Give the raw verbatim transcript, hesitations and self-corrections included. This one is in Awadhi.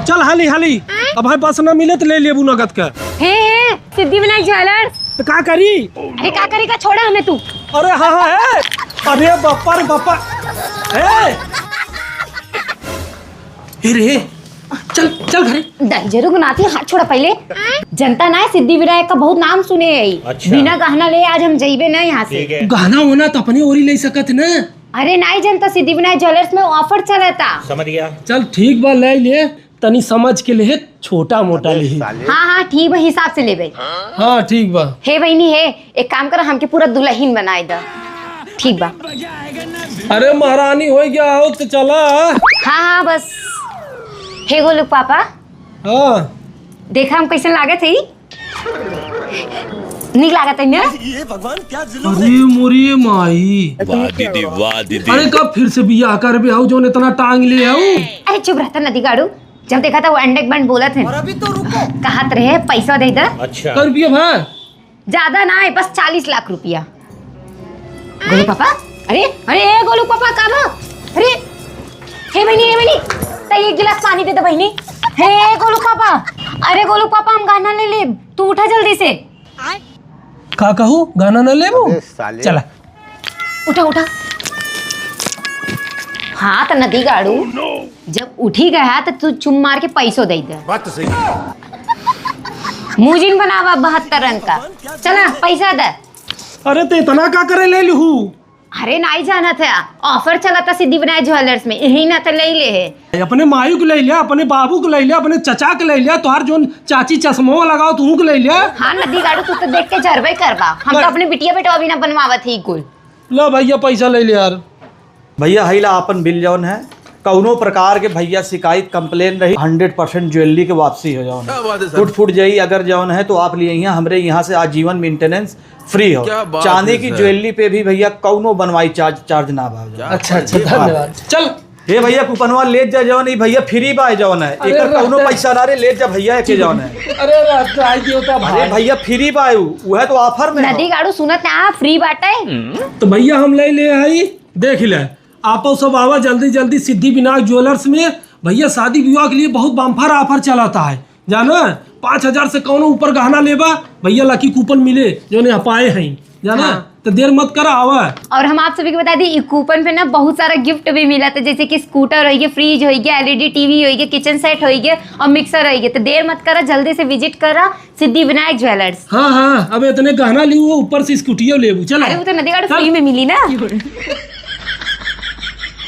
चल हाली हाली, अब है बस ना मिले त ले लेबू नगद का। हे हे, सिद्धि विनायक ज्वेलर्स। त का करी? अरे का करी का, छोड़ा हमें तू। अरे हाँ हाँ है। अरे बप्पा रे बप्पा। ए! ए रे, चल चल घरे। दहिजरू गुनाती, हाथ छोड़ा पहिले। जनता ना है, सिद्धि विनायक का बहुत नाम सुने है। अच्छा। बिना गहना ले आज हम जइबे ना यहाँ से। ठीक है। गहना होना त अपने ओरी ले सकत ना। अरे नाई जनता, सिद्धि विनायक ज्वेलर्स में offer चलता। समझ गया। चल ठीक बा, ले ले, तनी समझ के ले, छोटा मोटा ले। हाँ हाँ ठीक बा, हिसाब से लेबे। हाँ ठीक बा। हे बहिनी हे, एक काम कर, हमके पूरा दुलहिन बनाए द। ठीक बा। अरे महारानी होइ गया हो त चला। हाँ हाँ बस। हे गोलू पापा। हाँ। देखा हम कैसन लागत है? नीक लागत है ना? अरे मोरी माई। वाह दीदी, वाह दीदी। अरे कब फिर से बियाह करबे हऊ जौन इतना टांग ले हऊ? अरे चुप रहता नदी गाड़ू, जब देखा था वो अंडे बंड बोलत है। और अभी तो रुको। कहत रहे पैसा दे दे। अच्छा। कै रुपया भा? ज्यादा ना है, बस चालीस लाख रुपया। गोलू पापा, अरे अरे ए गोलू पापा का बा? अरे हे बहिनी, हे बहिनी, त एक गिलास पानी दे दे बहिनी। हे गोलू पापा, अरे गोलू पापा हम गहना ले लेब, तू उठा जल्दी से। का कहू, गहना न लेबू? अबे साले। चला। उठा उठा। हाँ त नदी गाड़ू, जब उठी गया त तू चुम मार के पैसो दे दे। बात तो सही। मुँह जिन बनावा बहत्तर रंग का। चला पैसा दे। अरे त इतना का करे ले लूहू? अरे नाई जानत है, offer चलता सिद्धि विनायक ज्वेलर्स में, यही ना त ले ले है। अपने मायू के ले लिया, अपने बाबू के ले लिया, अपने चचा के ले लिया, तोहार जोन चाची चश्मो लगाओ तू के ले लिया। हाँ नदी गाड़ू, तू तो देख के जरबे करबा। हम तो अपने बिटिया बेटवा भी ना बनवावत ही कुल। लो भैया पैसा ले ले यार। भैया हई ला आपन बिल जौन है, कौनो प्रकार के भैया शिकायत complain रही, hundred percent ज्वेलरी के वापसी हो जौन है। क्या बात है सर। टूट फूट जाई अगर जौन है तो आप लिए यहाँ हमरे यहाँ से आजीवन maintenance free हो। क्या बात चांदी है की सर। ज्वेलरी पे भी भैया कौनो बनवाई charge, charge ना भाव जौन। अच्छा अच्छा धन्यवाद। चल। हे भैया कूपनवा ले जा जौन, ई भैया free बा जौन है। अरे एकर कौनो रहता पैसा ना रे, ले जा भैया एके जौन है। अरे रहता आई देवता अरे भाई। भैया free बा उ, उहे तो offer में नदी हो। गाड़ू सुनत ना free बाटे। तो भैया हम ले ले आई, देख ले। आपो सब आवा जल्दी जल्दी सिद्धि विनायक ज्वेलर्स में। भैया शादी विवाह के लिए बहुत bumper offer चलता है, जाना। पाँच हजार से कौनो ऊपर गहना लेबा, भैया lucky coupon मिले, जौन यहाँ पाए हैं, जाना। हाँ। तो देर मत करा, आवा। और हम आप सभी को बता दी, ई coupon पे ना बहुत सारा gift भी मिला था, जैसे कि scooter होइगे, fridge होइगे, LED TV होइगे, kitchen set होइगे और mixer होइगे। तो देर मत करा, जल्दी से visit करा सिद्धि विनायक ज्वेलर्स। हाँ हाँ, अब इतने गहना लियो, ऊपर से स्कूटियो लेबू, चला। अरे वो तो नदी गाड़ू चल। Free में मिली ना।